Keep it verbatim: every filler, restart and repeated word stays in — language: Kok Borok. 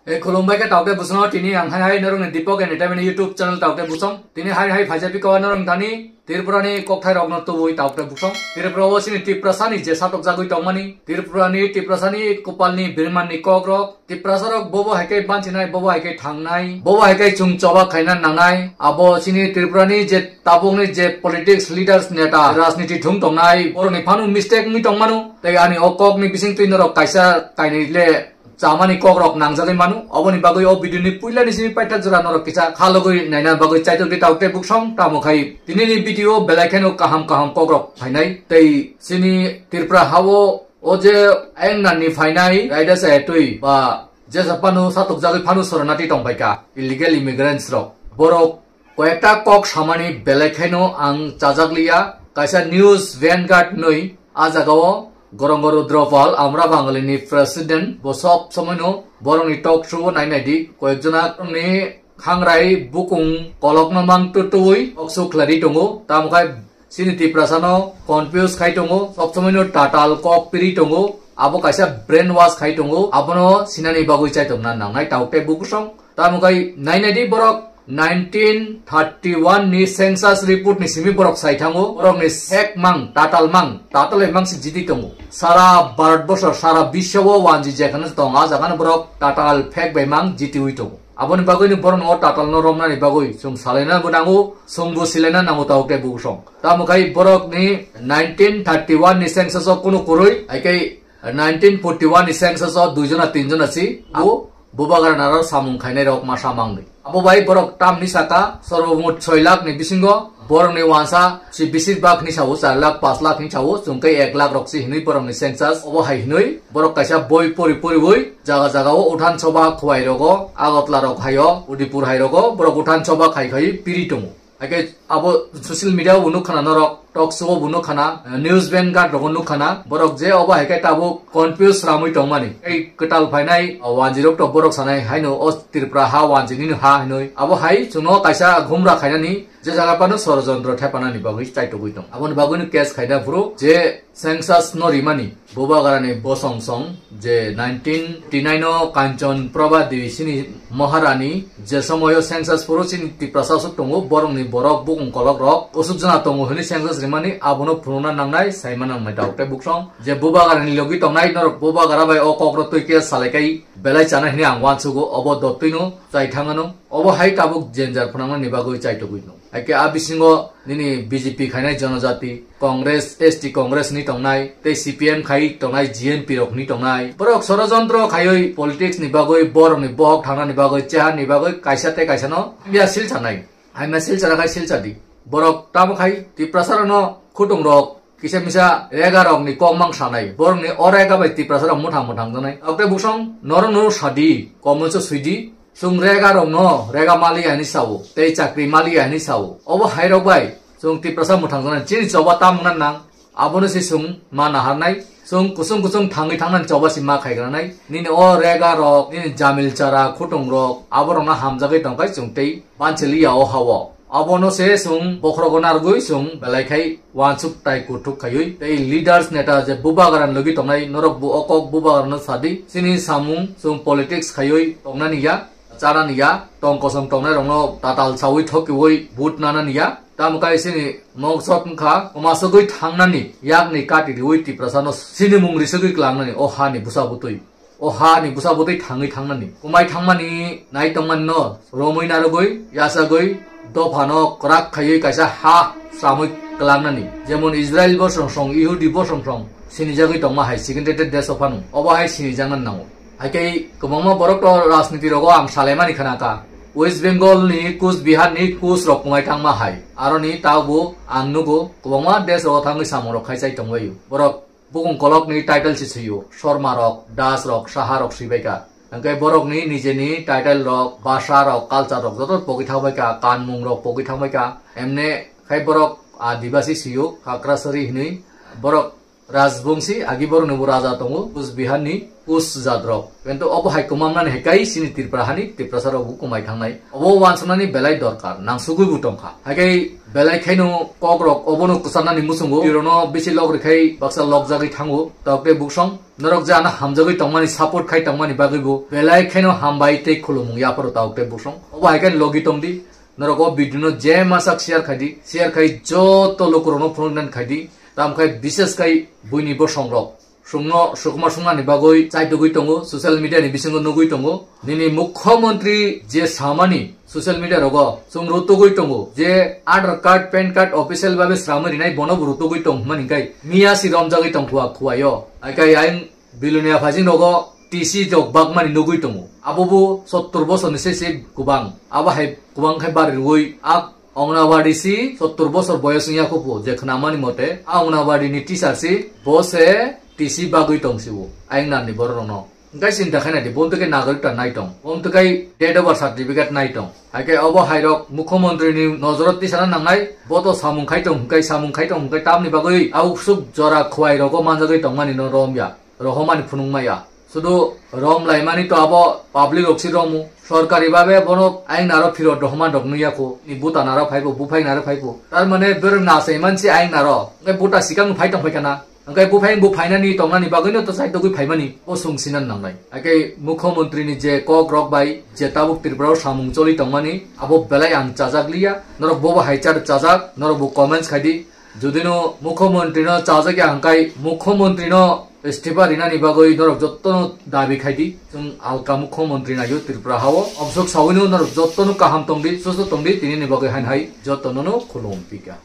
E khulumbai khe taukte busong, tini ang hai hai norokni Deepak Entertainment YouTube channel taukte busong. Tini hai hai phaijak pika norok thani Tripura ni kokthai rokno tubui taukte busong. Tripura o sini Tiprasa ni je satok jagui tongmani, Tripura ni Tiprasa ni kopal ni birman ni kok rok, Tiprasa rok bobo hai khe banchinai, bobo hai khe thangnai, bobo hai khe chung choba khaina nangnai. Abo sini Tripura ni je tabuk ni je politics leaders neta rajniti thung tongnai, borok ni phano mistake wngwi tongmano. Tei ani o kok ni bising twi norok kaisa kainwi le chamani kok rok nangjagwi mano. Oboni bagwi o video ni puila ni simi paithak jora norok kisa khalogwi naina bagwi chaitok di taukte busong. Tamo khai tini ni video belai kheno kaham kaham kok rok phainai. Tei sini Tripura hao o je ayang nan ni phainai raida se twi ba jesa phano satok jagwi phano soronati tongpaikha illegal immigrants rok. Borok koyekta kok samani belai khaino ang chajak liya. Kaisa news Vanguard nwi a jagao Gorongo Rudropal, Amra Bangali ni president, bo sob somoino borokni talk show o nai nai di. Koyekjona ni khangrai bukung kolokno mang tutui talk show khlai tongo. Tamo khai sini Tiprasa no confuse khai tongo. Sob somoino tatal kok piri tongo. Abo kaisa brainwash khai tongo. Abono sinani bagwi chaitok na nangnai taukte busong. Tamo khai nai nai di borok nineteen thirty one ni census report ni simi borok sai thango. Borok ni sek mang, tatal mang, tatal hai mang si jiti tongo. Sara Bharat borsor, sara biswa o wanji jekhano tong, a jagano borok tatal phek bai mang jitiwi tongo. Aboni bagwi ni borok no tatal no romnani bagwi chwng salaina bo nango, chwng bo silaina nango taukte busong. Tamo khai borok ni nineteen thirty one ni census o kunu kwrwi, hai khe nineteen forty one ni census o dui jona tin jona si, abo bubagra naro samung khainai rok masa mangni. Abo bai borok tamni saka sorbomot soi lakh ni bisingo borokni wansa si bisir bak ni sao char lakh, pas lakh ni sao chwng khe ek lakh rok si hinwi borokni census obo hai hinwi borok kaisa boi pori poriwi jaga jaga o uthan soba khwai rogo, Agartala rok haio, Udaipur hai rogo borok uthan soba khai khai piri tongo. Hakhe abo social media o bo nukha na norok, talk show o bo nukha na, news Vanguard rogo nukha na, borok je obo hai khe tabuk confuse ramwi tongmani. Tei kwtal phainai, o wanjwi rok to borok sanai haino o Tripura ha wanjwi nini ha hinwi. Abo hai chwngno kaisa ghumra khainani, je jaga phano sorojontro thepanani bagwi chaitogwi tong. Aboni bagwino case khaina phuru je census no rimani. Bubagrani bosong song je nineteen fifty nine o Kanchon Prabha Devi sini Maharani je somoyo census phuru chini Tiprasa aswk tongo, borokni borok bukung kolok rok usuk jona tongo hwnwi census rimani abono phunukna nangnai, saima nangnai daukte buksong je bubagrani logi tongnai norok bubagra bai o kokro twi khe salai kai belai chana hwnwi ang uansugo, obo dotwino chai thangano, obo hai tabuk jenjar phunuknani bagwi chaitogwi no. Hakhe a bisingo nini B J P khainai jonojati, Congress, S T Congress ni tongnai, tei C P M khai tongnai, G N P rok ni tongnai. Borok sorojontro khaiwi politics ni bagwi borok ni bohok thangna ni bagwi, cheha ni bagwi kaisa tei kaisa no hamya silchanai. Hamya silchara khai silchadi. Borok tamo khai Tiprasa rok no khutung rok kisa misa rega rok ni kok mang sanai. Borok ni o rega bai Tiprasa rok muthang muthang janai. Okte busong noro noro sadi, komon se suidi. Chwng rega rokno rega maliya hinwi sao, tei chakri maliya hinwi sao. Obo hai rok bai chwng Tiprasa mwthangjaknai chini choba tam wngna nang, abono se chwng ma naharnai. Chwng kuchung kuchung thangwi thangnani choba se ma khaigranai. Nini o rega rok, nini jamil chara, khutung rok, aborokno hamjagwi tongkha chwng tei banchiliya o ha-o. Abono se chwng bokhorogo narwgwi chwng belai khai uansuk tai kuthuk khaiwi tei leaders neta je bubagrani logi tongnai norok bo o kok bubagrano sadi chini samung chwng politics khaiwi tongnani ya, chanani ya, tong kosom tongnai rokno tatal sawi thokiwi vote nanani ya. Tamo kai chini mongsot wngkha komasogwi thangnani yakni kati riwi Tiprasano sinimung risogwi klangnani o hani bwsa bwtwi. O ha ni bwsa bwtwi thangwi thangnani. Kumai thangmani nai tongmani no romwi narwgwi, yachagwi, dophano kwrak khaiwi kaisa ha samwi kwlangnani. Jemon Israel bo song song, Ihudi bo song song, sinijagwi tongma hai, segregated desh o phano. Obo hai sinijaknani nango. Haikhe kwbangma borok to rajniti rogo ang salaimani khna kha. West Bengal ni, Kus Bihar ni, Kus rok kumai thangma hai. Aroni tabo ang nugo, kwbangma desh rogo thangwi samung rok khai chai tongbaio. Borok Bukung kolok ni title se swi o, Sharma rok, Das rok, Saha rok swi bai kha. Hwnkhe borok ni nije ni title rok, basa rok, culture rok joto pogwi thang bai kha, kanmung rok pogwi thang bai kha. Emne khai borok Adibasi swi o, Khakrasari hinwi borok Rajbongsi, agi borokni bo raja tongo, Kus Bihar ni Kus jat rok. Kintu obo hai kwmamnani hai kai chini Tripura hani Tiprasa rok bo kwmai thangnai. Obo wansuknani belai dorkar, nangsugwi bo tongkha. Hai kai belai khaino kok rok obono kwcharnani muchungo, irono bisi lok rwkhai baksa lok jagwi thango, tok tei buksong. Norok je ano hamjagwi tongmani, support khai tongmani bagwi bo belai khaino hambai tei khulumung yapharo tok tei buksong. Obo hai kai logi tongdi, norok o video no je masak share khai di, share khai joto lukurokno phunuknani khai di, tamkhai bishes khai buini bosong rok. Sungno sukma sungnani bagwi chaitugwi tongo, social media ni bisingo nugwi tongo. Nini mukhyamantri je samani social media rogo chwng rutugwi tongo, je Aadhaar card, pan card official babe sramwi rinai bono bo rutugwi tong hwnmani kai miya si romjagwi tong khua khuaio. Aikai ayang Bilonia phajing rogo T C jok bakmani nugwi tongo. Abo bo sottor bosor ni sese kubang. Abo hai kubang khai bari rwui a Anganwadi si sottor bosor boyos wngya kho pho, je khnamani mote, a Anganwadi ni teacher si, bo se T C bagwi tong si o, ayang nani borok rokno. Hingkai sinta khaina di, bo tike nagorik ta nai tong, bo tike date of birth certificate nai tong. Haike obo hairok mukhyamantri ni nojoro tisana nangnai, bo to samung khai tong, hingkai samung khai tong, hingkai tamni bagwi a uksuk jora khwai rogo manjagwi tongmani no romya. Rohormani phunukmaya. Sudu rom laimani to abo public rok si romu. Sorkari babe bono ayang naro phirot rohorma rok nuyakho. Ni buta naro phaibo, buphai naro phaibo. Tar mane bereng na sai mansi ayang naro. Ngai buta sikang phai tong phai kana. Ngai buphai, buphainani tongnani bagwino to sai togwi phaimani. O sung sinan nangnai. Ake mukhyamantri ni je kok rok bai je tabuk Tripura o samung choli tongmani abo belai ang chajak liya. Norok bobo hai char chajak, norok bo comments khai di. Jodi no mukhyamantri no chajak ya hingkai mukhyamantri no istifa rinani bagwi norok jotto no dabi khai di. Chwng alka mukhyamantri naiyo Tripura hao. Obsuk sawino norok jotto no kaham tong di, susto tong di, tini ni bagwi hain hai jotto no no khulum pika.